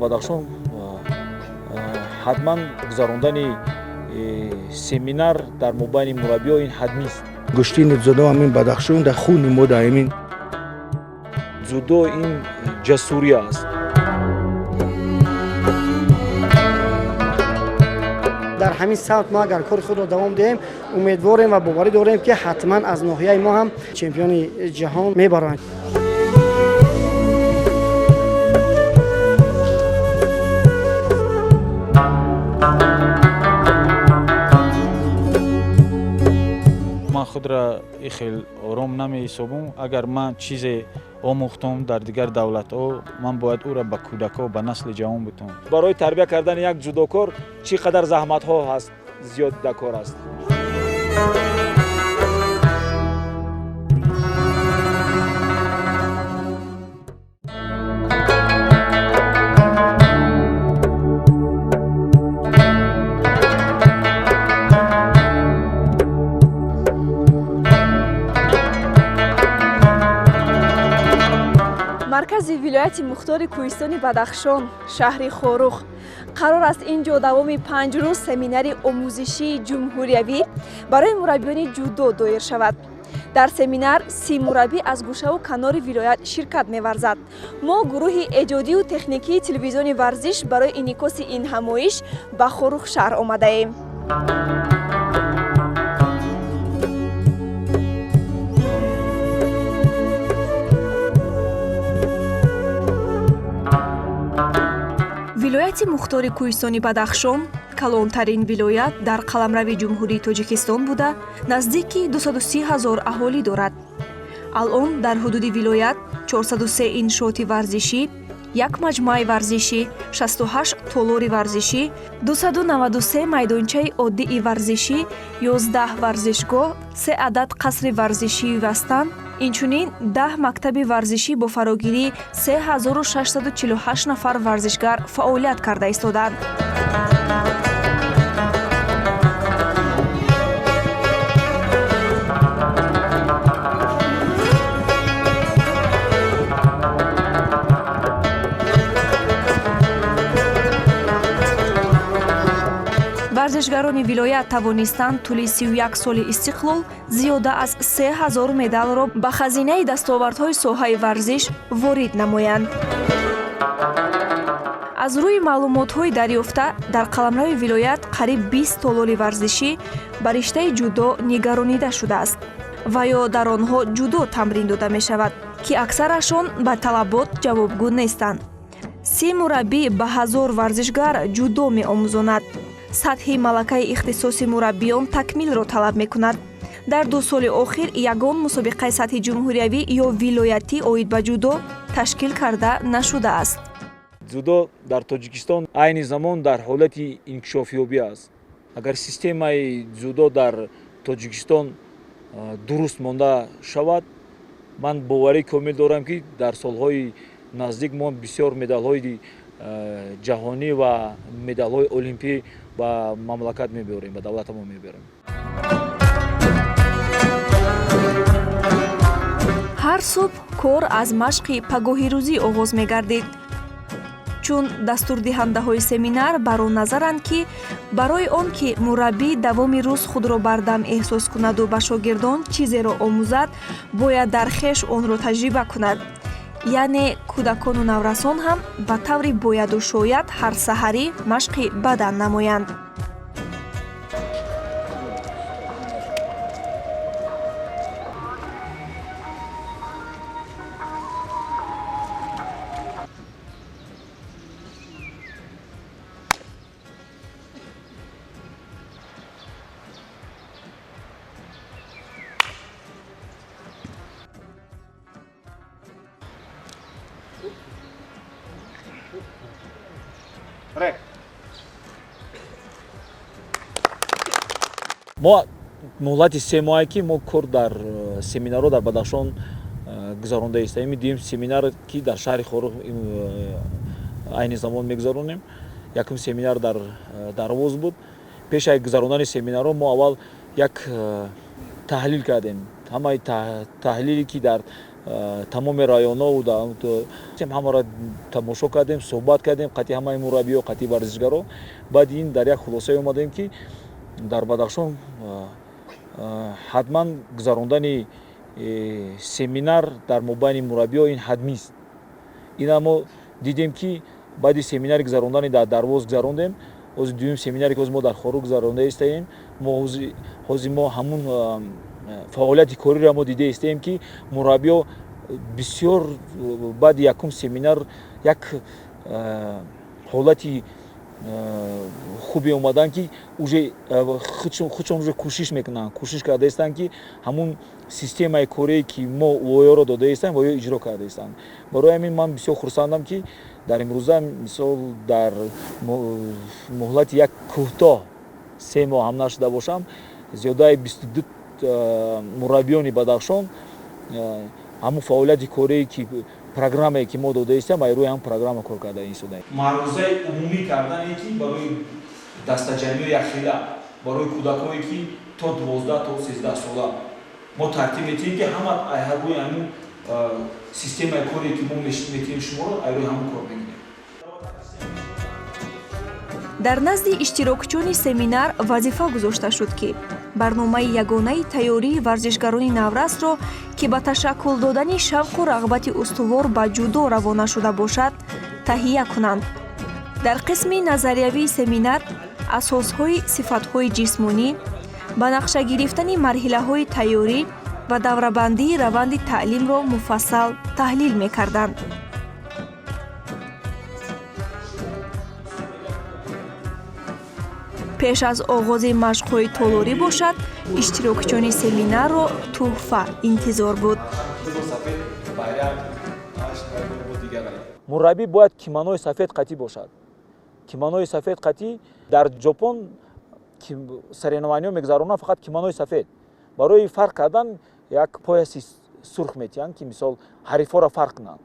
Бадахшон ҳатман гузарондани семинар дар мобайни мураббиҳо ин ҳатмист. Гӯштини дзюдо ҳамин Бадахшон дар хуни мо дар ҳамин. Дзюдо ин ҷасурӣ аст. Дар ҳамин самт мо агар кори худро давом диҳем, умедворем ва боварӣ дорем, ки ҳатман аз ноҳияи мо ҳам чемпиони ҷаҳон мебароянд. Ман худро и хел ором намеҳисобам. Агар ман чизе омӯхтам дар дигар давлатҳо, ман бояд ӯро ба кӯдакҳо, ба насли ҷавон бутам. Барои тарбия кардани як ҷудокор чӣ қадар заҳматҳо ҳаст, зиёд дар кор аст. Маркази вилояти мухтори кӯҳистони Бадахшон, шаҳри Хоруғ, қарор аст ин ҷо давоми 5 рӯз семинари омӯзишии ҷумҳуриявӣ барои мураббиёни ҷудо доир шавад. Дар семинар 30 мураббӣ аз гӯшаву канори вилоят ширкат меварзад. Мо, гурӯҳи эҷодию техникии телевизиони Варзиш, барои инъикоси ин ҳамоиш ба Хоруғ шаҳр омадаем. Вилояти мухтори кӯҳистони Бадахшон калонтарин вилоят дар қаламрави Ҷумҳурии Тоҷикистон буда, наздики 230 ҳазор аҳолӣ дорад. Алъон дар ҳудуди вилоят 403 иншооти варзишӣ, як маҷмӯаи варзишӣ, 68 толори варзишӣ, 293 майдончаи оддии варзишӣ, 11 варзишгоҳ, се адад қасри варзишии вастан, инчунин 10 мактаби варзишӣ бо фарогирии 3648 нафар варзишгар фаъолият карда истодаанд. Варзишгарони вилоят тавонистанд тӯли 31 соли истиқлол зиёда аз 3000 медалро ба хазинаи дастовардҳои соҳаи варзиш ворид намоянд. Аз рӯи маълумотҳои дарёфта, дар қаламрави вилоят қариб 20 толори варзишӣ ба риштаи ҷудо нигаронида шудааст ва ё дар онҳо ҷудо тамрин дода мешавад, ки аксарашон ба талабот ҷавобгӯ нестанд. 30 мураббӣ ба 1000 варзишгар ҷудо меомӯзонад. Сатҳи малакаи ихтисоси мураббиён такмилро талаб мекунад. Дар 2 соли охир ягон мусобиқаи сатҳи ҷумҳуриявӣ ё вилоятӣ оид ба ҷудо ташкил карда нашудааст. Дзюдо дар Тоҷикистон айни замон дар ҳолати инкишофёбӣ аст. Агар системаи дзюдо дар Тоҷикистон дуруст монда шавад, ман боварии комил дорам, ки дар солҳои наздик мо бисёр медалҳои ҷаҳонӣ ва медалҳои олимпӣ ба мамлакат мебиёрем, ба давлатамон мебиёрем. Ҳар субҳ кор аз машқи пагоҳирӯзӣ оғоз мегардид, чун дастурдиҳандаҳои семинар бар он назаранд, ки барои он ки мураббӣ давоми рӯз худро бардам эҳсос кунаду ба шогирдон чизеро омӯзад, бояд дар хеш онро таҷриба кунад. Яъне кӯдакону наврасон ҳам ба таври бояду шояд ҳар саҳарӣ машқи бадан намоянд. Мо муҳлати 3 моҳе, ки мо кор дар семинарҳо дар Бадахшон гузаронда истоем. Дуюм семинар, ки дар шаҳри Хоруғ айни замон мегузаронем. Якум семинар дар Дарвоз буд. Пеш аз гузарондани семинарҳо мо аввал як таҳлил кардем. Ҳамаи таҳлиле, ки дар Тамоми районҳо ҳамаро тамошо кардем, суҳбат кардем қатъи ҳамаи мураббиё, қатъи варзишгаро. Баъди ин дар як хулосае омадем, ки дар Бадахшон ҳатман гузарондани семинар дар мобайни мураббиё ин ҳатмист. Ина мо дидем, ки баъди семинари гузарондани дар Дарвоз гузарондем, ҳозир дуюм семинаре, ки ҳозир мо дар Хоруғ гузаронда истаем, мо ҳозир мо ҳамун фаъолияти кориро мо дида истаем, ки мураббиё бисёр баъди якум семинар як ҳолати хубе омаданд, ки уже худшон уже кӯшиш мекунанд, кӯшиш карда истанд, ки ҳамун системаи корие, ки мо воёро дода истаем, воё иҷро карда истанд. Барои ҳамин ман бисёр хурсандам, ки дар имрӯза, мисол, дар муҳлати як кӯтоҳ, 3 моҳ ҳам нашуда бошам, зиёдаи 22 мураббиёни Бадахшон ҳамун фаъолияти корие, ки программае, ки мо дода истем, ай рӯи ҳамн программа кор карда истодаем. Маърузаи умумӣ кардане, ки барои дастаҷамъиё якхела, барои кӯдакое, ки то 12 то 13 сола мо тартиб метиҳем, ки ҳама ай рӯи ҳамун системаи коре, ки мо метиҳем шуморо, ай рӯи ҳамун кор мекунем. Дар назди иштирокчиёни семинар вазифа гузошта шуд, ки барномаи ягонаи тайёрии варзишгарони наврасро, ки ба ташаккул додани шавқу рағбати устувор ба ҷудо равона шуда бошад, таҳия кунанд. Дар қисми назариявии семинар асосҳои сифатҳои ҷисмонӣ, ба нақша гирифтани марҳилаҳои тайёрӣ ва даврабандии раванди таълимро муфассал таҳлил мекарданд. Пеш аз оғози машқҳои толорӣ бошад, иштирокчиёни семинарро тӯҳфа интизор буд. Мураббӣ бояд кимонои сафед қатъӣ бошад. Кимонои сафед қатъӣ. Дар Ҷопон соревнования мегузаронанд, фақат кимонои сафед. Барои фарқ кардан як пояси сурх метиҳанд, ки мисол ҳарифҳоро фарқ кунанд.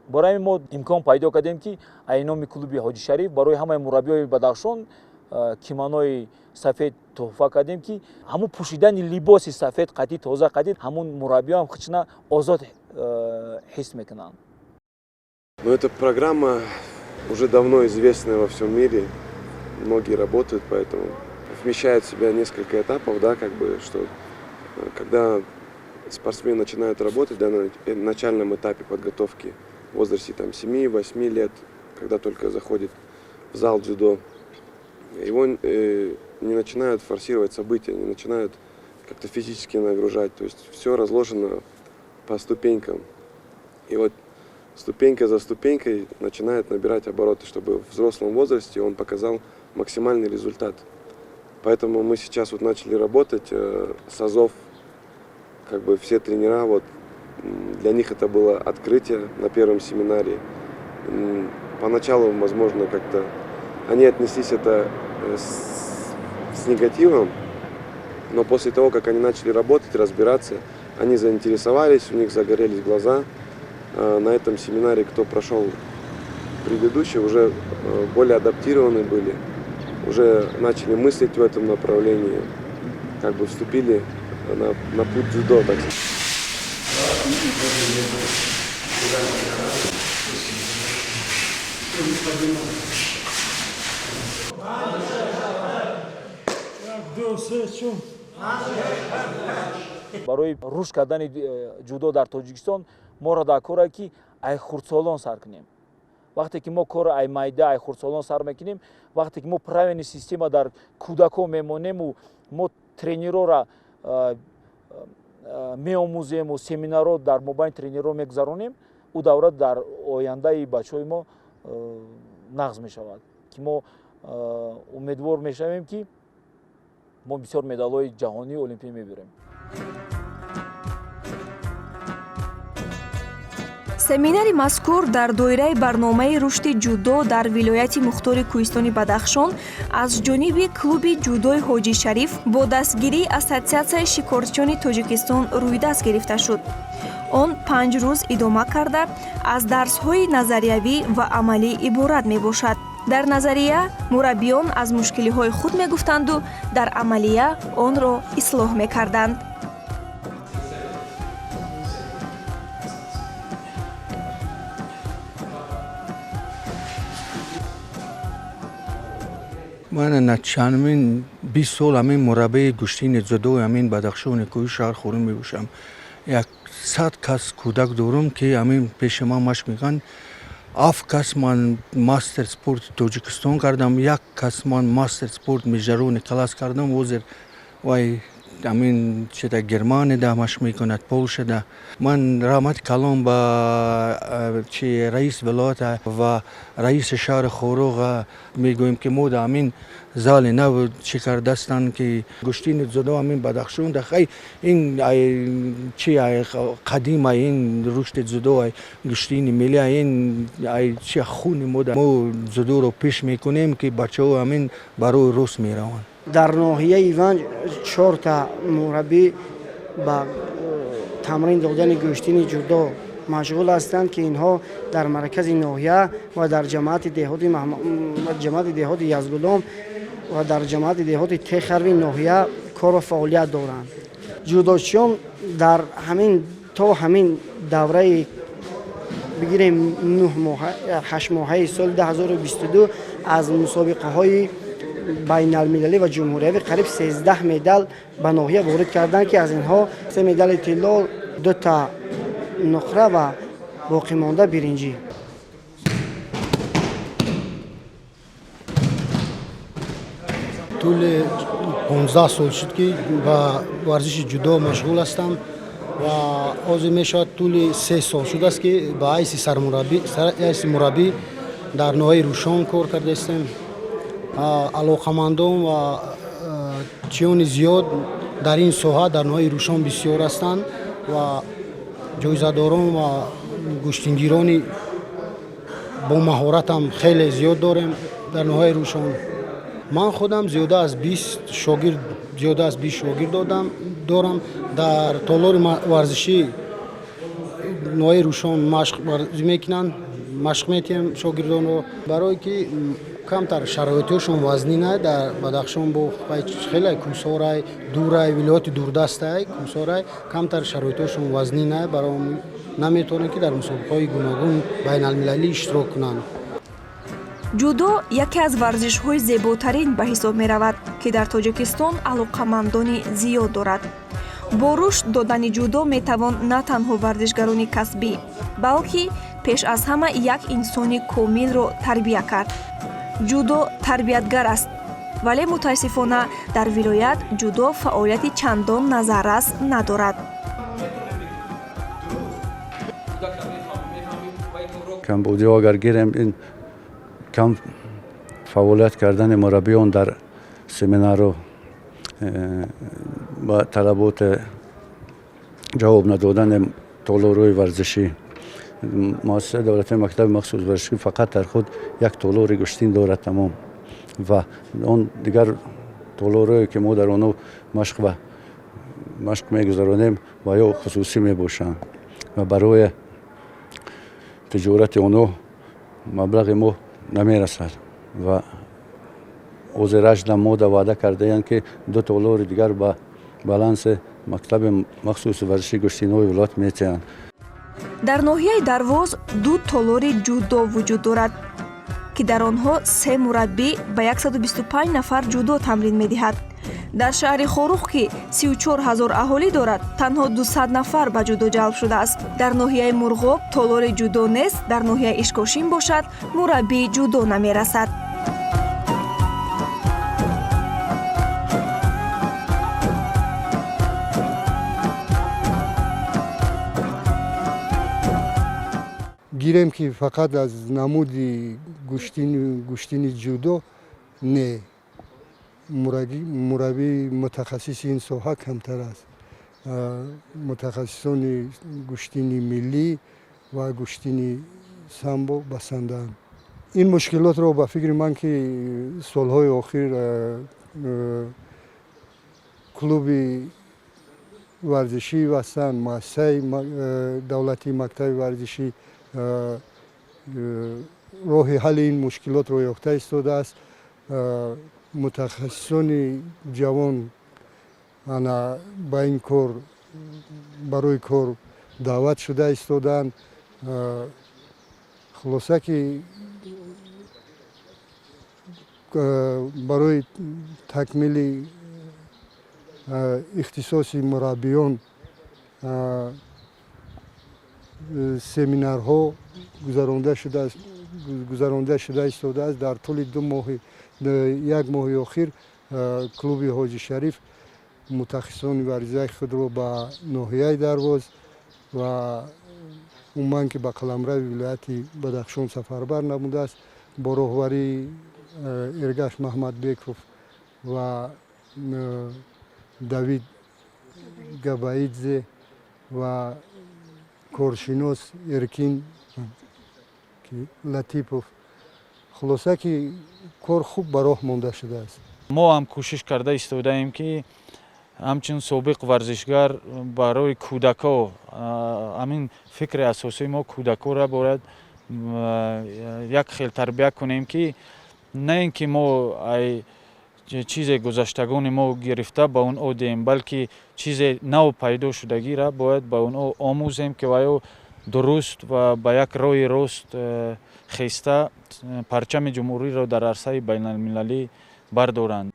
Барои ҳамин мо имкон пайдо кардем, ки ай номи клуби Ҳоҷи Шариф барои ҳамаи мураббиёи Бадахшон кимонои сафед тӯҳфа кардем, ки ҳамун пӯшидани либоси сафед қатъӣ, тоза қатъӣ, ҳамун мураббиёам худшона озод ҳис мекунанд. Но эта программа уже давно известная во всем мире. Многие работают, поэтому вмещает в себя несколько этапов, да, как бы, что когда спортсмен начинает работать, да, на начальном этапе подготовки в возрасте там 7-8 лет, когда только заходит в зал дзюдо, его не начинают форсировать события, не начинают как-то физически нагружать. То есть все разложено по ступенькам. И вот ступенька за ступенькой начинает набирать обороты, чтобы в взрослом возрасте он показал максимальный результат. Поэтому мы сейчас вот начали работать с азов, как бы все тренера, вот для них это было открытие на первом семинаре. Поначалу, возможно, как-то они отнеслись это с негативом, но после того, как они начали работать, разбираться, они заинтересовались, у них загорелись глаза. На этом семинаре, кто прошел предыдущий, уже более адаптированы были, уже начали мыслить в этом направлении, как бы вступили на путь дзюдо, так сказать. Барои рушд кардани ҷудо дар Тоҷикистон моро дар коре, ки ай хурдсолон сар кунем. Вақте ки мо корро ай майда, ай хурдсолон сар мекунем, вақте ки мо правильный система дар кӯдакҳо мемонему, мо тренерора меомӯзему, семинарро дар мобайни тренерро мегузаронем, ӯ давра дар ояндаи бачаҳои мо нағз мешавад, ки мо умедвор мешавем, ки мо бисёр медалҳои ҷаҳонию олимпӣ мебирем. Семинари мазкур дар доираи барномаи рушди ҷудо дар вилояти мухтори кӯҳистони Бадахшон аз ҷониби клуби ҷудои Ҳоҷи Шариф бо дастгирии Ассотсиатсияи шикорчиёни Тоҷикистон рӯйдаст гирифта шуд. Он 5 рӯз идома карда, аз дарсҳои назариявӣ ва амалӣ иборат мебошад. Дар назария мураббиён аз мушкилиҳои худ мегуфтанду дар амалия онро ислоҳ мекарданд. Ман чандмин 20 сол ҳамин мураббии гӯштини дзюдои ҳамин Бадахшони кӯҳи шаҳр Хоруғ мебошам. 100 кас кӯдак дорам, ки ҳамин пеши ман машқ мекунанд. 7 кас ман мастер спорти Тоҷикистон кардам, як кас ман мастер спорт международный класс кардам. Ҳозир вай ҳамин чида Германияда машқ мекунад, Полшада. Ман раҳмати калон ба чи раис вилоята ва раиси шаҳри Хоруғ мегӯем, ки мо дар ҳамин зали нав чӣ кардастанд, ки гӯштини дзюдо ҳамин Бадахшон хай ин чи қадим, ин рушди дзюдо, гӯштини милли, ин чи хуни мо. Мо дзюдоро пеш мекунем, ки бачаҳо ҳамин барои рост мераванд. Дар ноҳияи Ванҷ чорта мураббӣ ба тамрин додани гӯштини ҷудо машғул ҳастанд, ки инҳо дар маркази ноҳия ва дар ҷамоати деҳоти Язгулом ва дар ҷамоати деҳоти Техарви ноҳия кору фаъолият доранд. Ҷудочиён дар ҳамин то ҳамин давраи бигирем 8 моҳаи соли 2022 аз мусобиқаҳои байналмилалӣ ва ҷумҳуриявӣ қариб 13 медал ба ноҳия ворид карданд, ки аз инҳо се медали тилло, дута нуқра ва боқимонда биринҷӣ. Тӯли 15 сол шуд, ки ба варзиши ҷудо машғул ҳастам ва ҳозир мешавад тӯли 3 сол шудааст, ки ба ҳайси сармураббӣ, ҳайси мураббӣ дар ноҳияи Рӯшон кор кардаистем. Алоқамандон ва чиёни зиёд дар ин соҳа дар ноҳияи Рӯшон бисёр ҳастанд ва ҷоизадорон ва гӯштингирони бо маҳоратам хеле зиёд дорем дар ноҳияи Рӯшон. Ман худам зиёда аз 20 шогирд, зиёда аз 20 шогирд дорам. Дар толори варзишӣ ноҳияи Рӯшон машқ варзӣ мекунанд. Машқ метиҳем шогирдонро, барое ки камтар шароитҳошон вазнин ай. Дар Бадахшон бо хеле кӯҳсорай, дурай, вилояти дурдастай, кӯҳсорай, камтар шароитҳошон вазнин ай, барои наметавонанд, ки дар мусобиқаҳои гуногун байналмилалӣ иштирок кунанд. Ҷудо яке аз варзишҳои зеботарин ба ҳисоб меравад, ки дар Тоҷикистон алоқамандони зиёд дорад. Бо рушд додани ҷудо метавон на танҳо варзишгарони касбӣ, балки пеш аз ҳама як инсони комилро тарбия кард. Ҷудо тарбиятгар аст, вале мутаассифона дар вилоят ҷудо фаъолияти чандон назаррас надорад. Камбудиҳо агар гирем, ин кам фаъолият кардани мураббиён дар семинару ба талаботи ҷавоб надодани толорҳои варзишӣ. Муассисаи давлатии мактаби махсуси варзишӣ фақат дар худ як толори гӯштин дорад, тамом. Ва он дигар толорҳое, ки мо дар онҳо машқ машқ мегузаронем, ва ё хусусӣ мебошанд ва барои тиҷорати онҳо маблағи мо намерасад. Ва ҳозир ажда мода ваъда кардаянд, ки ду толори дигар ба баланси мактаби махсуси варзиши гӯштинҳои вилоят метиҳанд. Дар ноҳияи Дарвоз ду толори ҷудо вуҷуд дорад, ки дар онҳо се мураббӣ ба 125 нафар ҷудо тамрин медиҳад. Дар шаҳри Хоруғ, ки 34 ҳазор аҳолӣ дорад, танҳо 200 нафар ба ҷудо ҷалб шудааст. Дар ноҳияи Мурғоб толори ҷудо нест, дар ноҳияи Ишкошим бошад, мураббии ҷудо намерасад. Гирем, ки фақат аз намуди гӯштини ҷудо не, мураббии мутахассиси ин соҳа камтар аст. Мутахассисони гӯштини миллӣ ва гӯштини самбо басандаанд. Ин мушкилотро, ба фикри ман, ки солҳои охир клуби варзишӣ вастанд, муассисаи давлатии мактаби варзишӣ роҳи ҳалли ин мушкилотро ёфта истодааст. Мутахассисони ҷавон ана ба ин кор барои кор даъват шуда истодаанд. Хулоса, ки Барои такмили ихтисоси мураббиён семинарҳо гузаронда шуда истодааст. Дар тӯли 2 моҳи, як моҳи охир клуби Ҳоҷи Шариф мутахассисони варзидаи худро ба ноҳияи Дарвоз ва умуман ки ба қаламрави вилояти Бадахшон сафарбар намудааст бо роҳбарии Эргаш Маҳмадбеков ва Давид Габаидзе ва коршинос Эркин Латипов. Хулоса ки кор хуб ба роҳ монда шудааст. Мо ҳам кӯшиш карда истодаем, ки ҳамчун собиқ варзишгар барои кӯдакҳо, ҳамин фикри асосии мо, кӯдакҳоро бояд як хел тарбия кунем, ки на ин ки мо ай чизе гузаштагони мо гирифта ба онҳо диҳем, балки чизе нав пайдо шудагиро бояд ба онҳо омӯзем, ки ваё дуруст ва ба як роҳи рост хеста парчами ҷумҳуриро дар арсаи байналмилалӣ бардоранд.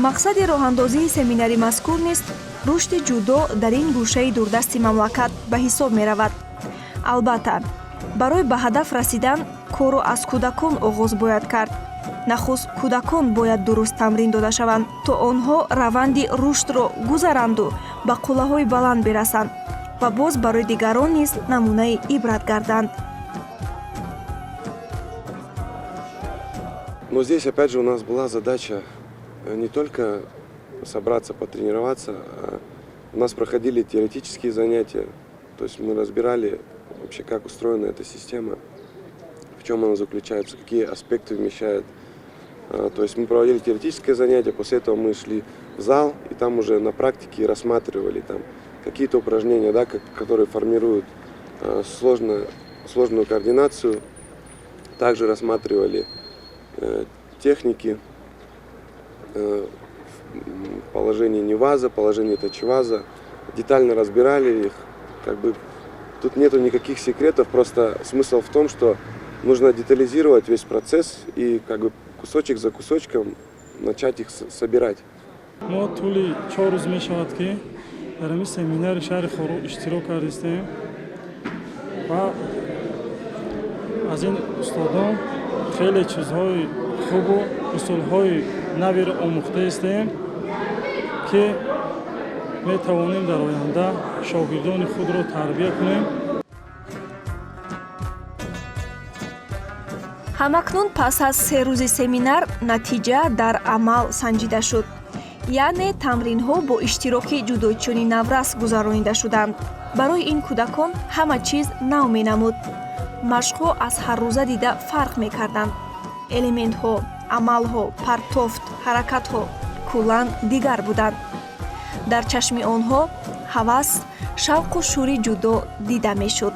Мақсади роҳандозии семинари мазкур низ рушди ҷудо дар ин гӯшаи дурдасти мамлакат ба ҳисоб меравад. Албатта, барои ба ҳадаф расидан корро аз кӯдакон оғоз бояд кард. Нахуст кӯдакон бояд дуруст тамрин дода шаванд, то онҳо раванди рушдро гузаранду ба қуллаҳои баланд бирасанд ва боз барои дигарон низ намунаи ибрат гарданд. Но здесь, опять же, у нас была задача не только собраться, потренироваться, а у нас проходили теоретические занятия, то есть мы разбирали вообще, как устроена эта система, в чем она заключается, какие аспекты вмещает. То есть мы проводили теоретическое занятие, после этого мы шли в зал и там уже на практике рассматривали там какие-то упражнения, да, которые формируют сложную координацию. Также рассматривали техники, положение неваза, положение тачиваза, детально разбирали их. Как бы тут нету никаких секретов, просто смысл в том, что нужно детализировать весь процесс и как бы кусочек за кусочком начать их собирать. Мо тӯли 4 рӯз мешавад, ки дар ҳамин семинари шаҳри Хоруғ иштирок кардистем ва аз ин устодон хеле чизҳои хубу усулҳои наверо омӯхтаистем, ки метавонем дар оянда шогирдони худро тарбия кунем. Ҳамакнун пас аз 3 рӯзи семинар натиҷа дар амал санҷида шуд, яъне тамринҳо бо иштироки ҷудочиёни наврас гузаронида шуданд. Барои ин кӯдакон ҳама чиз нав менамуд. Машқҳо аз ҳаррӯза дида фарқ мекарданд. Элементҳо, амалҳо, партофт, ҳаракатҳо куллан дигар буданд. Дар чашми онҳо ҳавас, шавқу шӯри ҷудо дида мешуд.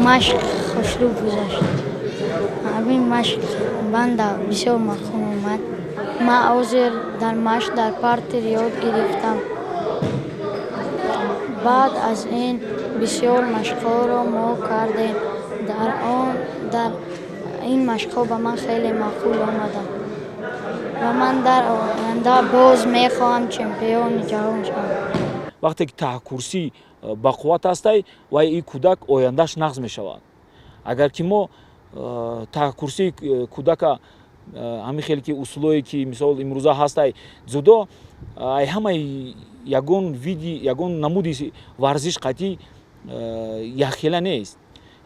Машқ хушрӯ гузашт. Ҳамин машқ банда бисёр маъқул омад. Ман ҳозир дар машқ дар партер ёд гирифтам. Баъд аз ин бисёр машқҳоро мо кардем. Дар он дар ин машқҳо ба ман хеле маъқул омаданд ва ман дар оянда боз мехоҳам чемпиони ҷаҳон шавам. Вақте ки таҳкурсӣ бақувват ҳастай, вай ин кӯдак ояндаш нағз мешавад. Агар ки мо таҳкурсии кӯдака ҳамин хеле ки усулое ки мисол имрӯза ҳастай, дзюдо ай ҳамаи ягон види, ягон намуди варзиш қатъӣ якхела нест.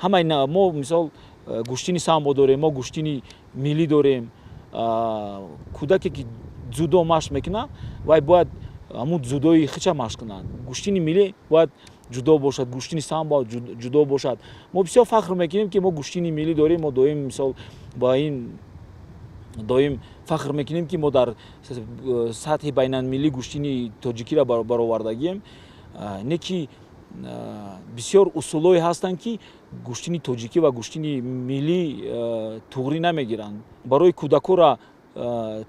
Ҳамаи мо мисол гӯштини самбо дорем, мо гӯштини миллӣ дорем. Кӯдаке ки дзюдо машқ мекунад, вай бояд ҳамун дзюдои хича машқ кунад. Гӯштини миллӣ бояд ҷудо бошад, гӯштини самбо ҷудо бошад. Мо бисёр фахр мекунем, ки мо гӯштини миллӣ дорем. Мо доим мисол ба ин доим фахр мекунем, ки мо дар сатҳи байналмиллӣ гӯштини тоҷикиро баровардагием. Не ки бисёр усулҳое ҳастанд, ки гӯштини тоҷикӣ ва гӯштини миллӣ туғрӣ намегиранд. Барои кӯдакҳоро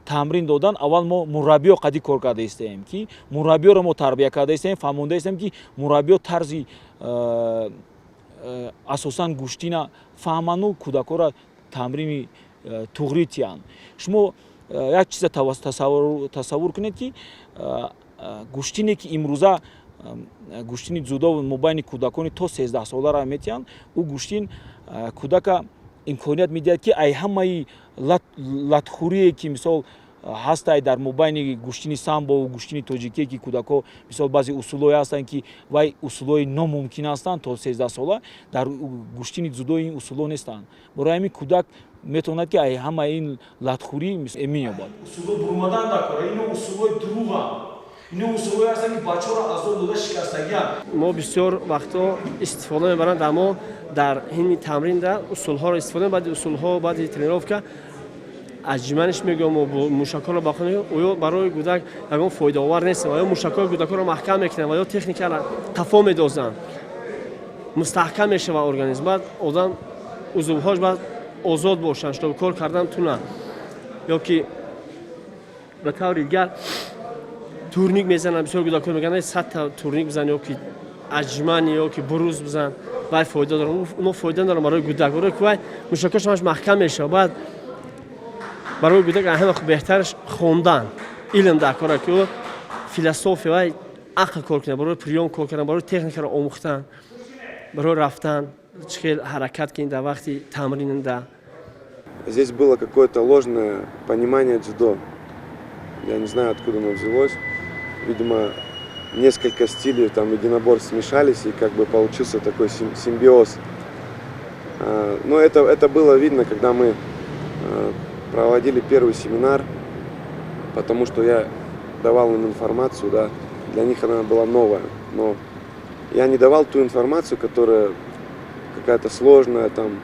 Тамрин додан аввал мо мураббиё қади кор карда истаем, ки мураббиёро мо тарбия карда истаем, фаҳмонда истаем, ки мураббиё тарзи асосан гӯштина фаҳману кӯдакҳоро тамрини туғрӣ тиҳанд. Шумо як чиза тасаввур кунед, ки гӯштине, ки имрӯза гӯштини дзюдо мобайни кӯдакони то 13 солара метиҳанд, ӯ гӯштин кӯдака имконият медиҳад, ки ай ҳамаи латхӯрие, ки мисол ҳастай дар мобайни гӯштини самбову гӯштини тоҷикие, ки кӯдакҳо мисол баъзе усулҳое ҳастанд, ки вай усулҳои номумкин ҳастанд то 13 сола, дар гӯштини дзюдо ин усулҳо нестанд. Барои ҳамин кӯдак метавонад, ки ай ҳамаи ин латхӯрӣ эмин ёбад. Усулҳо бурумадан дар кора, ино усулҳои дурӯғанд, ино усулҳое ҳастанд, ки бачаҳоро азоб дода шикастагианд. Мо бисёр вақтҳо истифода мебаранд, аммо дар ҳини тамринда усулҳоро истифода, баъди усулҳо, баъди тренировка отжимания ш мегӯям, мушакҳоро ба худ, оё барои кӯдак ягон фоидаовар нест ва ё мушакҳои кӯдакҳоро маҳкам мекунанд ва ё техникаро қафо медозанд, мустаҳкам мешавад организм. Баъд одам узвҳош баъд озод бошанд, чтобы кор кардан тунад. Ё ки ба таври дигар турник мезананд. Бисёр кӯдакҳо мегӯянд, 100-та турник бизан ё ки отжимания ё ки брус бизан, вай фоида дорад. Оно фоида надорад барои кӯдак, барои ки вай мушакҳош ҳамаш маҳкам мешавад. Баъд барои кӯдак ҳама беҳтараш хондан, илм дар кора, ки ӯ философия вай ақл кор кунад, барои приём кор кардан, барои техникаро омӯхтан, барои рафтан, чӣ хел ҳаракат кунед дар вақти тамринда. Здесь было какое-то ложное понимание дзюдо. Я не знаю, откуда оно взялось. Видимо, несколько стилей там единоборств смешались, и как бы получился такой симбиоз. Но это было видно, когда мы проводили первый семинар, потому что я давал им информацию, да, для них она была новая, но я не давал ту информацию, которая какая-то сложная, там,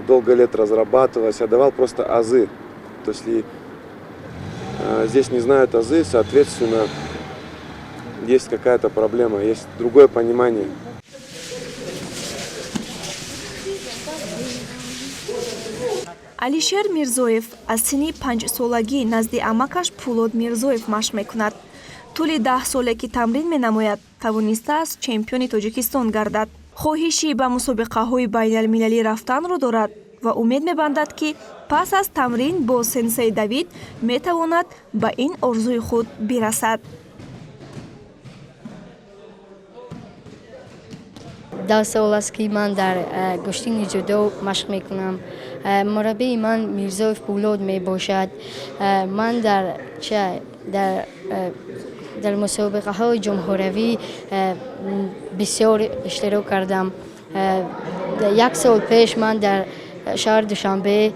долго лет разрабатывалась, я давал просто азы. То есть, если здесь не знают азы, соответственно, есть какая-то проблема, есть другое понимание. Алишер Мирзоев аз синни 5-солагӣ назди амакаш Пулод Мирзоев машқ мекунад. Тӯли 10 соле ки тамрин менамояд, тавонистааст чемпиони Тоҷикистон гардад. Хоҳиши ба мусобиқаҳои байналмилалӣ рафтанро дорад ва умед мебандад, ки пас аз тамрин бо сенсей Давид метавонад ба ин орзуи худ бирасад. 10 сол аст, ки ман дар гӯштини ҷудо машқ мекунам. Мураббии ман Мирзоев Пулод мебошад. Ман дар мусобиқаҳои ҷумҳуравӣ бисёр иштирок кардам. Як сол пеш ман дар шаҳри Душанбе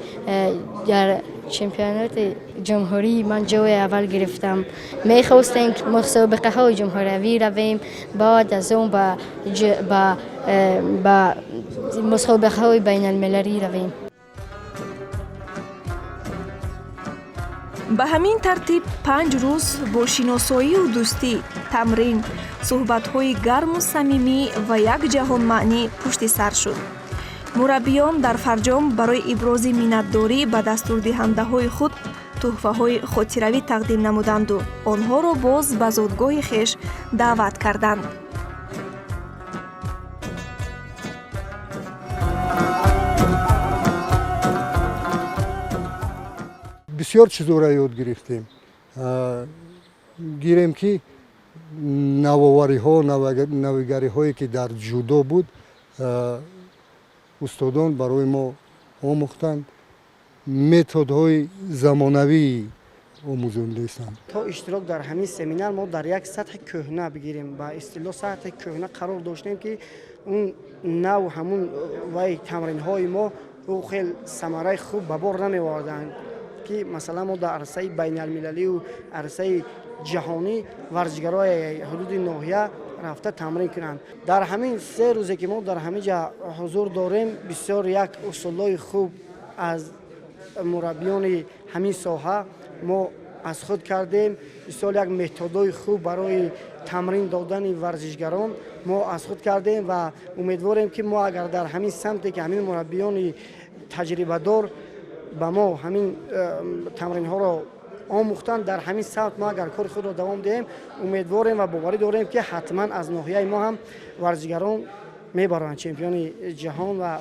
дар чемпионати ҷумҳурӣ ман ҷои аввал гирифтам. Мехостем мусобиқаҳои ҷумҳуравӣ равем, баъд аз он ба мусобиқаҳои байналмилалӣ равем. Ба ҳамин тартиб 5 рӯз бо шиносоию дӯстӣ, тамрин, суҳбатҳои гарму самимӣ ва як ҷаҳон маънӣ пушти сар шуд. Мураббиён дар фарҷом барои ибрози миннатдорӣ ба дастурдиҳандаҳои худ тӯҳфаҳои хотиравӣ тақдим намуданду онҳоро боз ба зодгоҳи хеш даъват карданд. Бисёр чизоро ёд гирифтем. Гирем, ки навовариҳо, навигариҳое, ки дар ҷудо буд, устодон барои мо омӯхтанд, методҳои замонавии омӯзондастанд. То иштирок дар ҳамин семинар мо дар як сатҳи кӯҳна, бигирем ба истилоҳ, сатҳи кӯҳна қарор доштем, ки он нав ҳамун вай тамринҳои мо ӯ хел самараи хуб ба бор намеоварданд, ки масалан мо дар арсаи байналмилалию арсаи ҷаҳонӣ варзишгарои ҳудуди ноҳия рафта тамрин кунанд. Дар ҳамин 3 рӯзе ки мо дар ҳамин ҷа ҳузур дорем, бисёр як усулҳои хуб аз мураббиёни ҳамин соҳа мо аз худ кардем. Бисёр як методҳои хуб барои тамрин додани варзишгарон мо аз худ кардем ва умедворем, ки мо агар дар ҳамин самте, ки ҳамин мураббиёни таҷрибадор Ба мо ҳамин тамринҳоро омӯхтанд. Дар ҳамин самт мо агар кори худро давом диҳем, умедворем ва боварӣ дорем, ки ҳатман аз ноҳияи мо ҳам варзишгарон мебаранд чемпиони ҷаҳон ва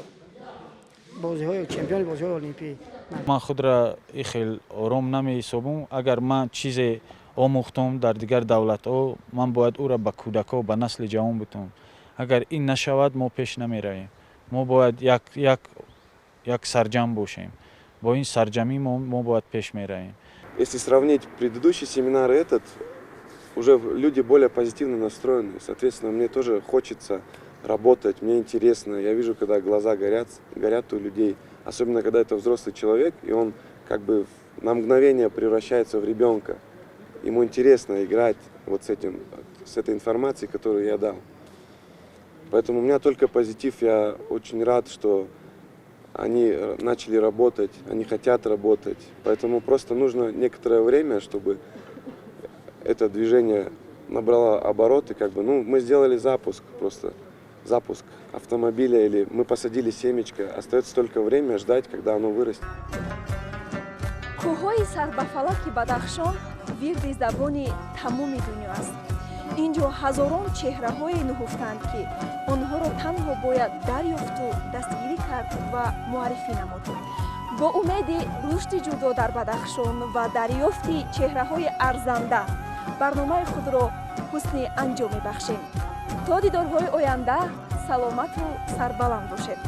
бозиҳои чемпиони бозиҳои олимпӣ. Ман худро и хел ором намеҳисобам. Агар ман чизе омӯхтам дар дигар давлатҳо, ман бояд ӯро ба кӯдакҳо, ба насли ҷавон бутам. Агар ин нашавад, мо пеш намеравем. Мо бояд як сарҷам бошем. Бо ин сарҷамӣ мо бояд пеш меравем. Если сравнить предыдущий семинар и этот, уже люди более позитивно настроены. Соответственно, мне тоже хочется работать, мне интересно. Я вижу, когда глаза горят, горят у людей, особенно когда это взрослый человек, и он как бы на мгновение превращается в ребенка. Ему интересно играть вот с этим, с этой информацией, которую я дал. Поэтому у меня только позитив. Я очень рад, что они начали работать, они хотят работать. Поэтому просто нужно некоторое время, чтобы это движение набрало обороты. Как бы, ну, мы сделали запуск просто, запуск автомобиля, или мы посадили семечко. Остается только время ждать, когда оно вырастет. Кӯҳҳои сарбафалаки Бадахшон вирди забони тамоми дунё аст. Ин ҷо ҳазорон чеҳраҳое нуҳуфтанд, ки онҳоро танҳо бояд дарёфту дастгирӣ кард ва муаррифӣ намуд. Бо умеди рушди ҷудо дар Бадахшон ва дарёфти чеҳраҳои арзанда барномаи худро ҳусни анҷом мебахшем. То дидорҳои оянда саломату сарбаланд бошед.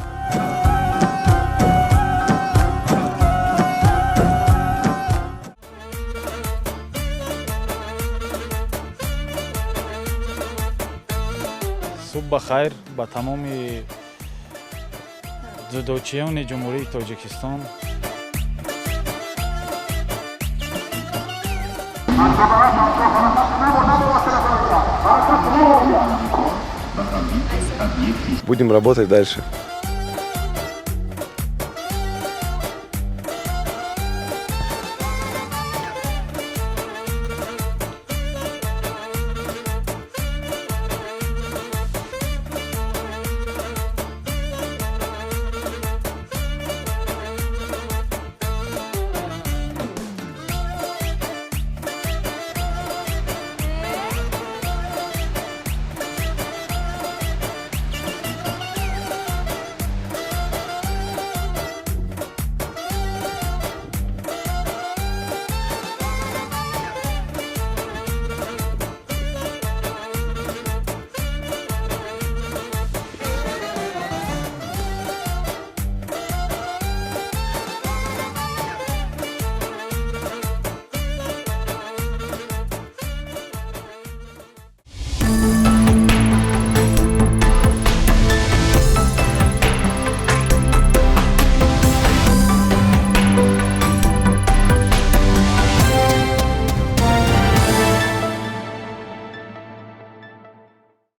Субҳ ба хайр ба тамоми дзюдочиёни Ҷумҳурии Тоҷикистон. Будем работать дальше.